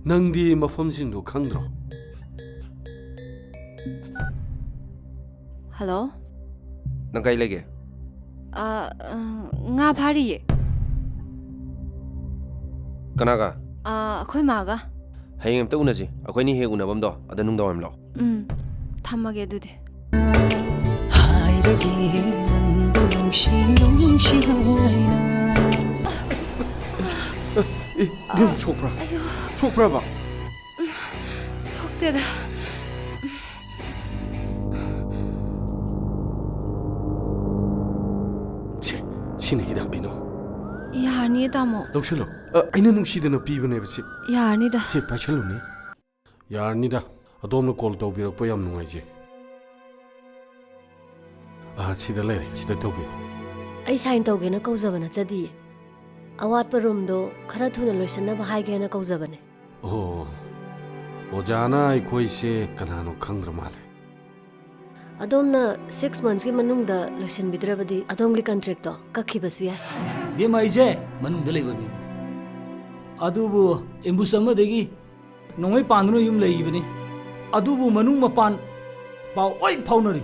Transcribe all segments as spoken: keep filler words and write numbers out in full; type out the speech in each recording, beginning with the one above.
ꯅꯪꯗꯤ ꯃꯐꯝꯁꯤꯡꯗꯣ ꯈꯪꯗ꯭ꯔꯣ? ꯍꯜꯂꯣ? ꯅꯪ ꯀꯥꯏ ꯂꯩꯒꯦ? ꯑ, ꯑ, ꯉꯥ ꯐꯥꯔꯤꯌꯦ꯫ ꯀꯅꯥꯒ? ꯑ, ꯑꯩꯈꯣꯏ ꯃꯥꯒ꯫ ꯍꯌꯦꯡ ꯑꯝꯇ ꯎꯅꯁꯤ꯫ ꯑꯩꯈꯣꯏꯅꯤ ꯍꯦꯛ ꯎꯅꯐꯝꯗꯣ ꯑꯗ ꯅꯨꯡꯗꯥꯡꯋꯥꯏꯔꯝ ꯂꯥꯛꯑꯣ꯫ ꯎꯝ, ꯊꯝꯃꯒꯦ ꯑꯗꯨꯗꯤ꯫ ꯍꯥꯏꯔꯒꯦ ꯅꯪꯕꯨ ꯅꯨꯡꯁꯤ ꯅꯨꯡꯁꯤ ꯍꯥꯏꯅ꯫ ꯑꯦ, ꯏꯕꯦꯝ, ꯁꯣꯛꯄ꯭ꯔꯥ? ꯑꯌꯣ꯫ ꯁꯣꯛꯄ꯭ꯔꯕ? ꯁꯣꯛꯇꯦꯗ꯫ ꯁꯦ, ꯁꯤꯅ ꯍꯤꯗꯥꯛ ꯂꯩꯅꯧ꯫ ꯌꯥꯔꯅꯤꯌꯦ, ꯇꯥꯃꯣ꯫ ꯂꯧꯁꯜꯂꯣ꯫ ꯑ, ꯑꯩꯅ ꯅꯨꯡꯁꯤꯗꯅ ꯄꯤꯕꯅꯦꯕ ꯁꯤ꯫ ꯌꯥꯔꯅꯤꯗ꯫ ꯁꯤ ꯄꯥꯏꯁꯜꯂꯨꯅꯦ꯫ ꯌꯥꯔꯅꯤꯗ꯫ ꯑꯗꯣꯝꯅ ꯀꯣꯜ ꯇꯧꯕꯤꯔꯛꯄ ꯌꯥꯝ ꯅꯨꯡꯉꯥꯏꯖꯩ꯫ ꯑ, ꯁꯤꯗ ꯂꯩꯔꯦ꯫ ꯁꯤꯗ ꯇꯧꯕꯤꯌꯨ꯫ ꯑꯩ ꯁꯥꯏꯟ ꯇꯧꯒꯦꯅ ꯀꯧꯖꯕ ꯅꯠꯆꯗꯤꯌꯦ꯫ ꯑꯋꯥꯠꯄ ꯔꯨꯝꯗꯣ ꯈꯔ ꯊꯨꯅ ꯂꯣꯏꯁꯤꯟꯅꯕ ꯍꯥꯏꯒꯦꯅ ꯀꯧꯖꯕꯅꯦ꯫ ꯑꯣ, ꯑꯣꯖꯥꯅ ꯑꯩꯈꯣꯏꯁꯦ ꯀꯅꯥꯅꯣ ꯈꯪꯗ꯭ꯔ ꯃꯥꯜꯂꯦ꯫ ꯑꯗꯣꯝꯅ ꯁꯤꯛꯁ ꯃꯟꯊꯁꯀꯤ ꯃꯅꯨꯡꯗ ꯂꯣꯏꯁꯤꯟꯕꯤꯗ꯭ꯔꯕꯗꯤ ꯑꯗꯣꯝꯒꯤ ꯀꯟꯇ꯭ꯔꯦꯛꯇꯣ ꯀꯛꯈꯤꯕꯁꯨ ꯌꯥꯏ꯫ ꯏꯕꯦꯝꯃ, ꯑꯩꯁꯦ ꯃꯅꯨꯡꯗ ꯂꯩꯕ ꯃꯤꯅꯤ꯫ ꯑꯗꯨꯕꯨ ꯑꯦꯝꯕꯨꯁ ꯑꯃꯗꯒꯤ ꯅꯣꯡꯃꯩ ꯄꯥꯟꯗꯨꯅ ꯌꯨꯝ ꯂꯩꯈꯤꯕꯅꯤ꯫ ꯑꯗꯨꯕꯨ ꯃꯅꯨꯡ ꯃꯄꯥꯟ ꯄꯥꯎ ꯂꯣꯏ ꯐꯥꯎꯅꯔꯤ꯫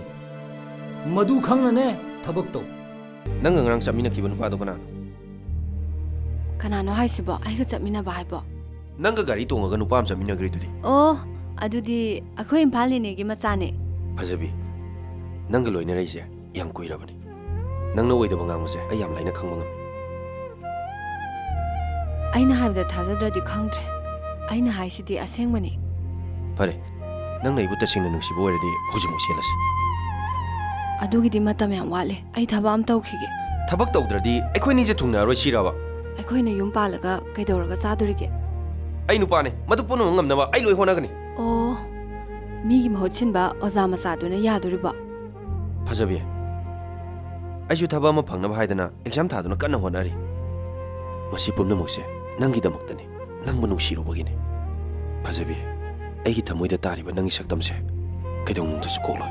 ꯃꯗꯨ ꯈꯪꯅꯅꯦ ꯊꯕꯛ ꯇꯧ꯫ ꯅꯪꯒ ꯉꯔꯥꯡ ꯆꯠꯃꯤꯟꯅꯈꯤꯕ ꯅꯨꯄꯥꯗꯣ ꯀꯅꯥꯅꯣ? ꯀꯅꯥꯅꯣ ꯍꯥꯏꯁꯤꯕꯣ? ꯑꯩꯒ ꯆꯠꯃꯤꯟꯅꯕ ꯍꯥꯏꯕꯣ? ꯅꯪꯒ ꯒꯥꯔꯤ ꯇꯣꯡꯉꯒ ꯅꯨꯄꯥ ꯑꯃ ꯆꯠꯃꯤꯟꯅꯈ꯭ꯔꯤꯗꯨꯗꯤ? ꯑꯣ, ꯑꯗꯨꯗꯤ ꯑꯩꯈꯣꯏ ꯏꯝꯐꯥꯜ ꯅꯦꯅꯦꯒꯤ ꯃꯆꯥꯅꯦ꯫ ꯐꯖꯕꯤ, ꯅꯪꯒ ꯂꯣꯏꯅꯔꯛꯏꯁꯦ ꯌꯥꯝ ꯀꯨꯏꯔꯕꯅꯤ꯫ ꯅꯪꯅ ꯑꯣꯏꯗꯕ ꯉꯥꯡꯕꯁꯦ ꯑꯩ ꯌꯥꯝ ꯂꯥꯏꯅ ꯈꯪꯕ ꯉꯝꯃꯤ꯫ ꯑꯩꯅ ꯍꯥꯏꯕꯗ ꯊꯥꯖꯗ꯭ꯔꯗꯤ ꯈꯪꯗ꯭ꯔꯦ꯫ ꯑꯩꯅ ꯍꯥꯏꯁꯤꯗꯤ ꯑꯁꯦꯡꯕꯅꯤ꯫ ꯐꯔꯦ, ꯅꯪꯅ ꯑꯩꯕꯨ ꯇꯁꯦꯡꯅ ꯅꯨꯡꯁꯤꯕ ꯑꯣꯏꯔꯗꯤ ꯍꯧꯖꯤꯛꯃꯛ ꯆꯦꯜꯂꯁꯤ꯫ ꯑꯗꯨꯒꯤꯗꯤ ꯃꯇꯝ ꯌꯥꯝ ꯋꯥꯠꯂꯤ꯫ ꯑꯩ ꯊꯕꯛ ꯑꯃ ꯇꯧꯈꯤꯒꯦ꯫ ꯊꯕꯛ ꯇꯧꯗ꯭ꯔꯗꯤ ꯑꯩꯈꯣꯏꯅꯤꯁꯦ ꯊꯨꯡꯅꯔꯣꯏ ꯁꯤꯔꯕ? ꯑꯩꯈꯣꯏꯅ ꯌꯨꯝ ꯄꯥꯜꯂꯒ ꯀꯩꯗꯧꯔꯒ ꯆꯥꯗꯣꯔꯤꯒꯦ? ꯑꯩ ꯅꯨꯄꯥꯅꯦ, ꯃꯗꯨ ꯄꯨꯝꯅꯃꯛ ꯉꯝꯅꯕ ꯑꯩ ꯂꯣꯏ ꯍꯣꯠꯅꯒꯅꯤ꯫ ꯑꯣ, ꯃꯤꯒꯤ ꯃꯍꯨꯠ ꯁꯤꯟꯕ ꯑꯣꯖꯥ ꯃꯆꯥꯗꯨꯅ ꯌꯥꯗꯣꯔꯤꯕꯣ? ꯐꯖꯕꯤ, ꯑꯩꯁꯨ ꯊꯕꯛ ꯑꯃ ꯐꯪꯅꯕ ꯍꯥꯏꯗꯅ ꯑꯦꯛꯖꯥꯝ ꯊꯥꯗꯨꯅ ꯀꯟꯅ ꯍꯣꯠꯅꯔꯤ꯫ ꯃꯁꯤ ꯄꯨꯝꯅꯃꯛꯁꯦ ꯅꯪꯒꯤꯗꯃꯛꯇꯅꯤ, ꯅꯪꯕꯨ ꯅꯨꯡꯁꯤꯔꯨꯕꯒꯤꯅꯤ꯫ ꯐꯖꯕꯤ, ꯑꯩꯒꯤ ꯊꯃꯣꯏꯗ ꯇꯥꯔꯤꯕ ꯅꯪꯒꯤ ꯁꯛꯇꯝꯁꯦ ꯀꯩꯗꯧꯅꯨꯡꯗꯁꯨ ꯀꯣꯛꯂꯣꯏ꯫